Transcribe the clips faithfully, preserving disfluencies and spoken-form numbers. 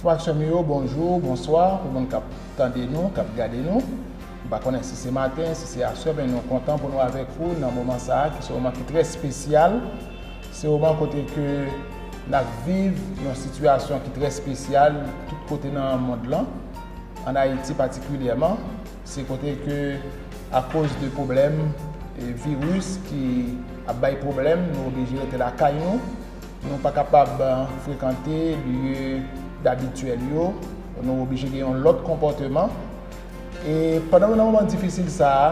Fwa sè m yo, bonjou, bonswa, pou moun k ap tande nou, k ap gade nou. M pa konnen si se maten, si se aswè, men nou kontan pou nou avèk ou nan moman sa a, ki se yon moman ki trè espesyal. Se yon moman kote ke n ap viv yon sitiyasyon ki trè espesyal tout kote nan mond lan, ann Ayiti patikilyèman. Se kote ke, akoz de pwoblèm, e, viris ki ap bay pwoblèm, nou oblije rete lakay nou. Nou pa kapab, e, frekante lye dabityèl yo. Nou oblije gen yon lòt konpòteman. E pandan nou nan moman difisil sa a,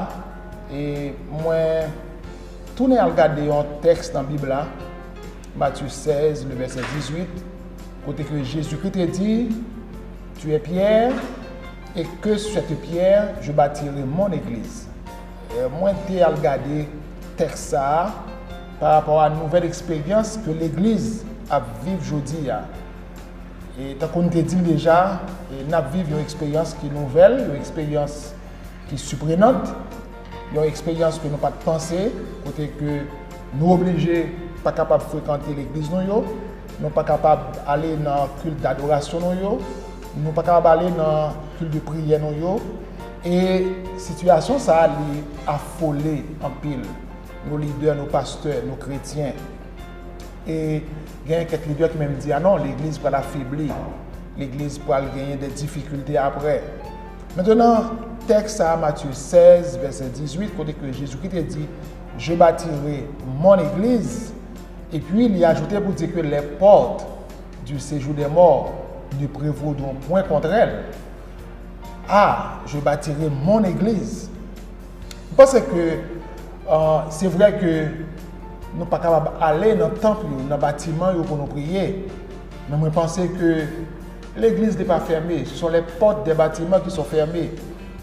e mwen tounen al gade yon tèks nan Bib la, Matye sèz, le vèsè dizuit, kote ke Jezikri te di, Tu es Pierre, et que sur cette pierre, je bâtirai mon église. E, mwen te al gade tèks sa a pa rapò a nouvèl eksperyans ke legliz ap viv jodi a. E tankou n te di l deja, e n ap viv yon eksperyans ki nouvèl, yon eksperyans ki siprenant, yon eksperyans ke nou pa t panse, kote ke nou oblije pa kapab frekante legliz nou yo, nou pa kapab ale nan kilt dadorasyon nou yo, nou pa kapab ale nan kilt de priyè nou yo. E sitiyasyon sa a, li afole anpil nou lidè, nou pastè, nou kretyen. E gen kèk lidè ki menm di, a non, legliz pral afebli, legliz pral genyen de difikilte apre. Mentenan, tèks sa a, Matye sèz, vèsè dizuit, kote ke Jezikri te di, Je bâtirai mon église, epi li ajoute pou di ke les portes du séjour des morts ne prévaudront point contre elle. Ah, je bâtirai mon église. M panse ke, e, se vre ke nou pa kapab ale nan tanp yo, nan batiman yo pou nou priye. Men mwen panse ke legliz n'est pas fermée. Ce sont les portes des bâtiments qui sont fermées.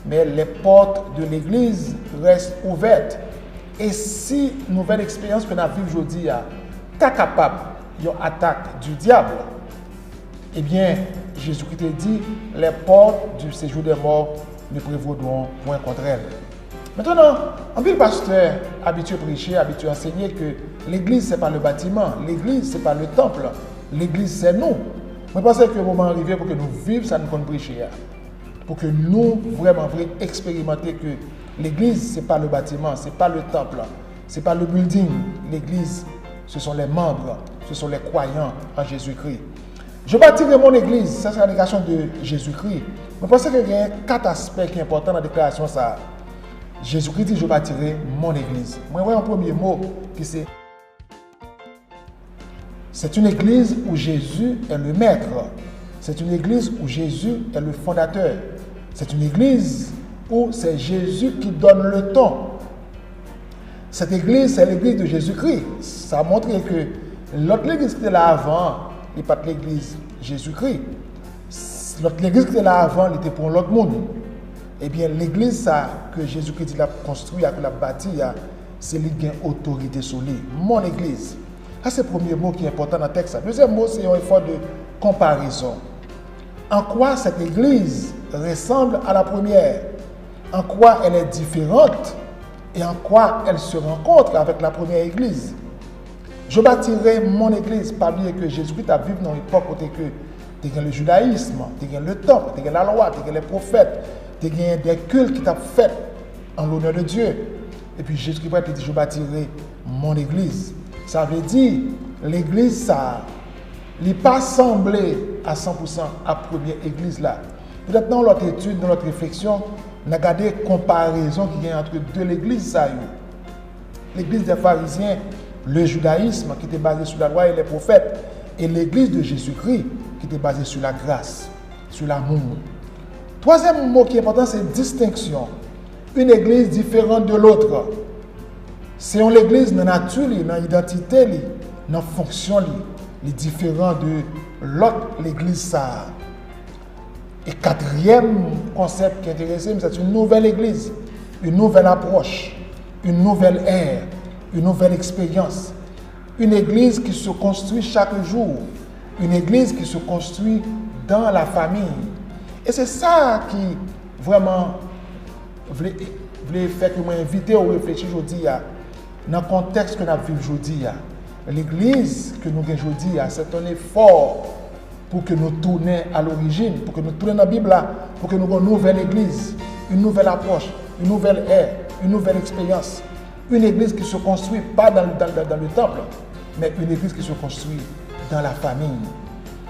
Mais les portes de l'église restent ouvertes. E si nouvèl eksperyans ke n ap viv jodi a ta kapab yon atak du diable, ebyen, Jezikri te di, les portes du séjour des morts ne prévaudront point contre elle. Mentenan, anpil pastè abitye preche, abitye ansenye ke legliz se pa le batiman, legliz se pa le tanp, legliz se nou. Mwen panse ke moman an rive pou ke nou viv sa nou konn preche a. Pou ke nou vrèman vre eksperimante ke legliz se pa le batiman, se pa le tanp, se pa le building. Legliz, ce sont les membres, ce sont les croyants en Jésus-Christ. Je bâtirai mon église, sa se la négation de Jésus-Christ. Mwen panse ke gen kat aspè ki enpòtan nan deklarasyon sa a. Jezikri di, Je bâtirai mon église. Mwen wè yon premye mo ki se, C'est une église où Jésus est le maître. C'est une église où Jésus est le fondateur. C'est une église où c'est Jésus qui donne le ton. Cette église, c'est l'église de Jésus-Christ. Sa montre ke lòt legliz ki te la avan, li pa t legliz Jezikri. Lòt legliz ki te la avan, li te pou yon lòt moun. Ebyen, legliz sa ke Jezikri di l ap konstwi a, ke l ap bati a, se li ki gen otorite sou li. Mon église. Sa se premye mo ki enpòtan nan tèks la. Dezyèm mo, se yon effort de comparaison. En quoi cette église ressemble à la première? En quoi elle est différente? Et en quoi elle se rencontre avec la première église? Je bâtirai mon église. Pa bliye ke Jezikri t ap viv nan yon epòk kote ke te gen le jidayis, te gen le tanp, te gen lalwa, te gen les prophètes, te gen de kilt ki t ap fèt en l'honneur de Dieu. Epi Jezikri pral te di, Je bâtirai mon église. Sa vle di, legliz sa a, li pa sanble a san pou san a premye egliz la. Petèt nan yon lòt etid, nan lòt refleksyon, n a gade konparezon ki gen ant de legliz sa yo. L'église des pharisiens, le judaïsme qui était basé sur la loi et les prophètes, et l'église de Jésus-Christ qui était basée sur la grâce, sur l'amour. Twazyèm mo ki enpòtan, se distenksyon. Une église différente de l'autre. Se yon legliz nan nati li, nan idantite li, nan fonksyon li. Li diferan de lòt legliz sa a. E katriyèm konsèp ki enterese m, c'est une nouvelle église, une nouvelle approche, une nouvelle ère, une nouvelle expérience. Une église qui se construit chaque jour, une église qui se construit dans la famille. E se sa ki vrèman vle, vle fè ke mwen envite w reflechi jodi a, nan kontèks ke n ap viv jodi a. Legliz ke nou gen jodi a, c'est un effort Pou ke nou tounen a lorijin, pou ke nou tounen nan Bib la, pou ke nou gen yon nouvèl legliz, yon nouvèl apwòch, yon nouvèl è, yon nouvèl eksperyans. Une église qui se construit pas dans, dans, dans, dans le temple, mais une église qui se construit dans la famille.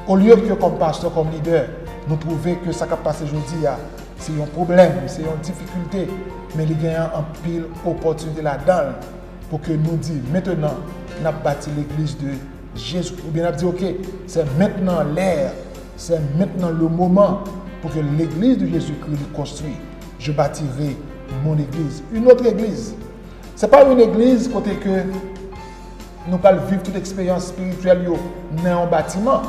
Olye ke kòm pastè, kòm lidè, nou twouve ke sa k ap pase jodi a, se yon pwoblèm, se yon difikilte, men li gen anpil opòtinite ladan l pou ke nou di, mentenan, n ap bati legliz de Jezi, oubyen n ap di, oke, c'est maintenant l'heure, c'est maintenant le moment pour que l'église de Jésus-Christ li construit. Je bâtirai mon église, une autre église. Se pa yon legliz kote ke nou pral viv tout eksperyans espirityèl yo nan yon batiman.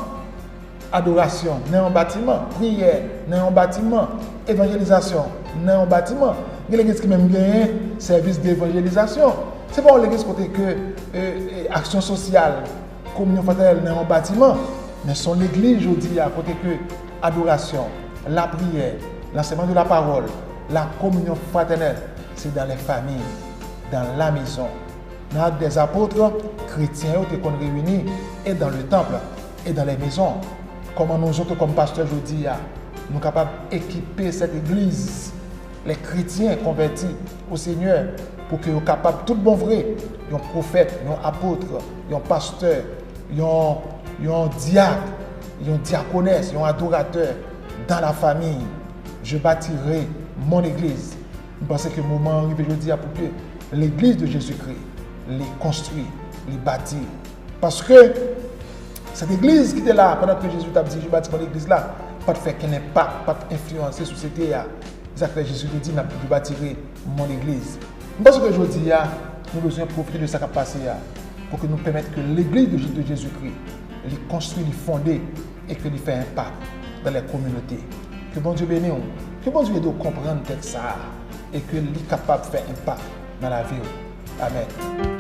Adorasyon nan yon batiman, priyè nan yon batiman, evanjelizasyon nan yon batiman. Gen legliz ki menm genyen sèvis devanjelizasyon. Se pa yon legliz kote ke e, e, aksyon sosyal, kominyon fratènèl nan yon batiman, men se yon legliz jodi a kote ke adorasyon, lapriyè, lansèyman de la pawòl, la kominyon fratènèl, se dans les familles, dans la maison. Nan Actes des Apôtres, kretyen yo te konn reyini e dans le temple, e dans les maisons. Kòman nou zòt kòm pastè jodi a, nou kapab ekipe cette église, les chrétiens convertis au Seigneur, pou ke yo kapab tout bon vre, yon pwofèt, yon apot, yon pastè, yon, yon dyak, yon dyakonès, yon adoratè dans la famille. Je bâtirai mon église. M panse ke moman an rive jodi a pou ke legliz de Jezikri, li konstwi, li bati. Paske cette église ki te la pandan ke Jezi t ap di, je bâtis mon église la, pa t fè kenn enpak, pa t enfliyanse sosyete a. Se sa k fè Jezi te di, m ap, je bâtirai mon église. M panse ke jodi a, nou bezwen pwofite de sa k ap pase a, pou ke nou pèmèt ke legliz de, de Jezikri, li konstwi, li fonde, e ke li fè enpak dans les communautés. Ke Bondye beni w. Ke Bondye ede w konprann tèks sa a, e ke li kapab fè enpak nan lavi w. Amèn.